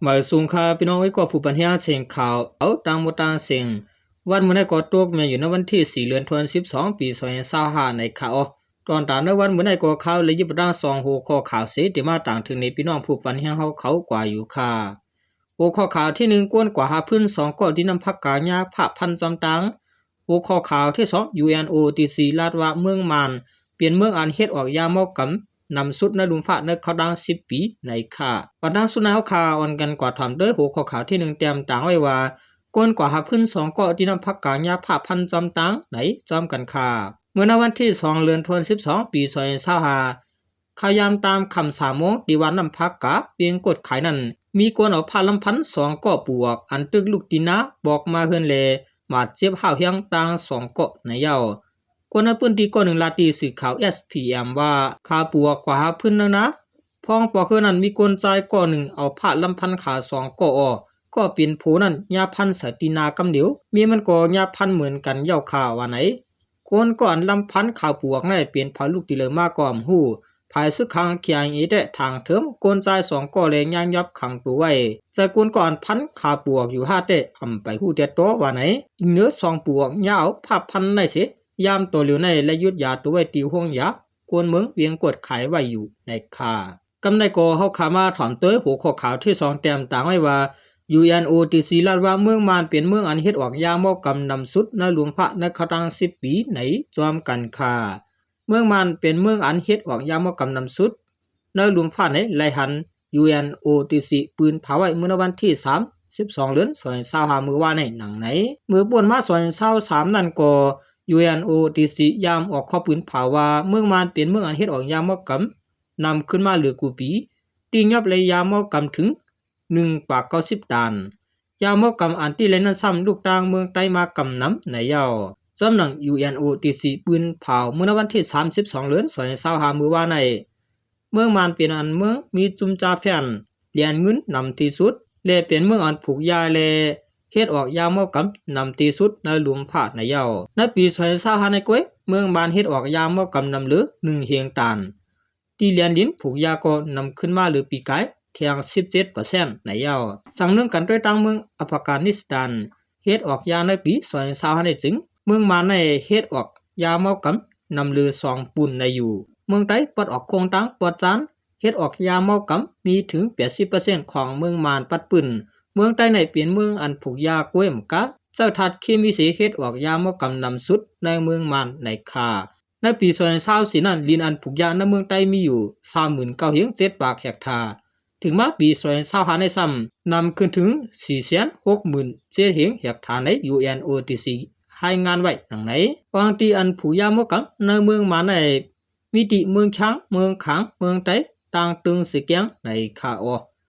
ມາສູງຄ່າ ພີ່ນ້ອງເອີຍ ກໍຜູ້ປັນແຮງແຊງຂ່າວເອົາຕ່າງໝູ່ຕ່າງເສັງ. ວັນມື້ໃນກໍຕົກແມ່ນຢູ່ໃນວັນທີສີ່ ເດືອນທັນວາ ສິບສອງ ປີສອງພັນຊາວຫ້າ ໃນຄ່າເນາະ. ຕອນຕາງໃນວັນມື້ໃນກໍຂ່າວລະຍິບປະດາງສອງຫົວຂໍ້ຂ່າວເສ ທີ່ມາຕາງເຖິງໃນພີ່ນ້ອງຜູ້ປັນແຮງເຮົາເຂົາກວ່າຢູ່ຄ່າ. ຫົວຂໍ້ຂ່າວທີໜຶ່ງ ກວນກວ່າຫາຟືນສອງເກາະ ດິນນ້ຳພັກກາຍາພາບພັນຈອມຕ່າງ. ຫົວຂໍ້ຂ່າວທີສອງ ຢູເອັນໂອທີຊີ ລາດວ່າເມືອງມ່ານເປັນເມືອງອັນເຮັດອອກຢາເມົາກຳນຳສຸດໃນລຸ່ມຟ້າໃນເຂົ້າດາງສິບປີໃນຄ່າ. ບັນດາສຸດໃນເຮົາຂ້າອ່ອນກັນກວາດຖອມໂດຍຫົວຂໍ້ຂ່າວທີໜຶ່ງ ແຕ້ມຕາງໄວ້ວ່າ ກວນກວ່າຫາຟືນສອງເກາະ ດິນນ້ຳພັກກາຍາພາບພັນຈອມຕ່າງໃນຈອມກັນຄ່າ. ເມື່ອໃນວັນທີສອງ ເດືອນທັນວາ ສິບສອງ ປີສອງພັນຊາວຫ້າ ຂ່າວຍາມຕາມຄ່ຳສາມໂມງ ທີ່ວັດນ້ຳພັກກາ ວຽງກົດຂາຍນັ້ນ ມີຄົນເອົາພາດລຳພັນສອງເກາະປູອອກ ອັນຕຶກລູກຕີນນາ ບອກມາເຮືອນແລ ບາດເຈັບຮ້າວແຮງຕ່າງສອງເກາະໃນເຍົາ. ຄົນໃນພື້ນທີ່ເກາະໜຶ່ງລາຍງານຕໍ່ສື່ຂ່າວເອສພີເອັມວ່າ ຂາປູອອກກວ່າຫາຟືນໃນນາ ພອງປອກເຮືອນນັ້ນ ມີຄົນຊາຍເກາະໜຶ່ງເອົາພາດລຳພັນຂາສອງເກາະອອກ ກໍເປັນໂພນັ້ນຍາບພັນໃສ່ຕີນນາກຳດຽວ ເມຍມັນກໍຍາບພັນເໝືອນກັນເຍົາຄ່າວ່າໃນ. ຄົນເກາະອັນລຳພັນຂາປູອອກນັ້ນເປັນໃຜ ລູກຕີນໃດມາກໍບໍ່ຮູ້. ຝ່າຍສືບຂ່າວ ເຄໄອເອ ແທ້ຖາງເທີມຄົນຊາຍສອງເກາະແລະຍັງຈັບຂັງໂຕໄວ້. ຊາຍຄົນເກາະອັນພັນຂາປູອອກຢູ່ຫັ້ນແທ້ ອຳໄປຮູ້ແຕ່ໂຕວ່າໃນ. ອີກເໜືອສອງປູອອກ ຍາວພາບພັນໄດ້ເສ ຍາມຕໍ່ຫຼຽວໃນ ແລະຢຸດຢາໂຕໄວ້ທີ່ໂຮງຢາ ຄົນເມືອງວຽງກົດຂາຍໄວ້ຢູ່ໃນຄ່າ. ກຳໃດກໍເຮົາຂ້າມາຖອມໂຕຍຫົວຂໍ້ຂ່າວທີສອງ ແຕ້ມຕາງໄວ້ວ່າ ຢູເອັນໂອທີຊີ ລາດວ່າເມືອງມ່ານເປັນເມືອງອັນເຮັດອອກຢາເມົາກຳນຳສຸດໃນລຸ່ມຟ້າໃນເຂົ້າດາງສິບປີໃນຈອມກັນຄ່າ. ເມືອງມ່ານເປັນເມືອງອັນເຮັດອອກຢາເມົາກຳນຳສຸດໃນລຸ່ມຟ້າໃນລາຍງານ ຢູເອັນໂອທີຊີ ປືນພາວໄວ້ເມື່ອໃນວັນທີສາມ ສິບສອງ ເດືອນ ສອງພັນຊາວຫ້າ ມື້ວານໃນໜັງໃນ. ເມື່ອປ່ນມາ ສອງພັນຊາວສາມ ນັ້ນກໍ ຢູເອັນໂອທີຊີ ຍາມອອກຂໍ້ປືນພາວວ່າ ເມືອງມ່ານເປັນເມືອງອັນເຮັດອອກຢາເມົາກຳ ນຳຂຶ້ນມາເຫຼືອກູປີ ທີ່ຍອບໄລຍາເມົາກຳເຖິງໜຶ່ງປາກເກົ້າສິບຕັນ. ຢາເມົາກຳອັນຕິດໄລນັ້ນຊ້ຳ ລູກຕ່າງເມືອງໃຕ້ມາກຳນຳໃນເຍົາ. ຈຳໜັງ ຢູເອັນໂອທີຊີ ປືນພາວເມື່ອໃນວັນທີສາມ ສິບສອງ ເດືອນ ສອງພັນຊາວຫ້າ ມື້ວານໃນ ເມືອງມ່ານເປັນອັນເມືອງມີຈຸ້ມຈ່າແຟນ ຫຼຽນເງິນນຳທີ່ສຸດ ແລະເປັນເມືອງອັນຜູກຢາ ແລະເຮັດອອກຢາເມົາກຳນຳທີ່ສຸດໃນລຸ່ມຟ້າໃນເຍົາ. ໃນປີສອງພັນຊາວຫ້າໃນກ້ວຍ ເມືອງມ່ານເຮັດອອກຢາເມົາກຳນຳເຫຼືອໜຶ່ງເຮງຕັນ. ທີ່ຫຼຽນດິນຜູກຢາກໍນຳຂຶ້ນມາເຫຼືອປີກາຍແທ່ງສິບເຈັດເປີເຊັນໃນເຍົາ. ສັງເນື່ອງກັນດ້ວຍທາງເມືອງອັຟການິສຖານ ເຮັດອອກຢາໃນປີສອງພັນຊາວຫ້ານີ້ຈຶ່ງ ເມືອງມ່ານໃນເຮັດອອກຢາເມົາກຳນຳເຫຼືອສອງປຸ້ນໃນຢູ່. ເມືອງໃຕ້ປອດອອກໂຄ້ງຕ່າງປອດຈານ ເຮັດອອກຢາເມົາກຳມີເຖິງແປດສິບເປີເຊັນຂອງເມືອງມ່ານປັດປຶ້ນ. ເມືອງໃຕ້ໃນເປັນເມືອງອັນຜູກຢາກ້ວຍມະກາ ໃຊ້ທາດເຄມີເສ ເຮັດອອກຢາເມົາກຳນຳສຸດໃນເມືອງມ່ານໃນຄ່າ. ໃນປີສອງພັນຊາວສີ່ນັ້ນ ດິນອັນຜູກຢາໃນເມືອງໃຕ້ມີຢູ່ຊາວໝື່ນເກົ້າເຮງເຈັດປາກເຮັກຕາ. ເຖິງມາປີສອງພັນຊາວຫ້າໃນຊ້ຳ ນຳຂຶ້ນເຖິງສີ່ແສນຫົກໝື່ນເຈັດເຮງເຮັກຕາໃນ ຢູເອັນໂອທີຊີ ລາຍງານໄວ້ດັ່ງໃນ. ອາງທີ່ອັນຜູກຢາເມົາກຳໃນເມືອງມ່ານໃນ ມີທີ່ເມືອງຊາງ, ເມືອງຄາງ, ເມືອງໄຕ, ຕ່າງຕຶງ, ເຊແກງ ໃນຄາວ.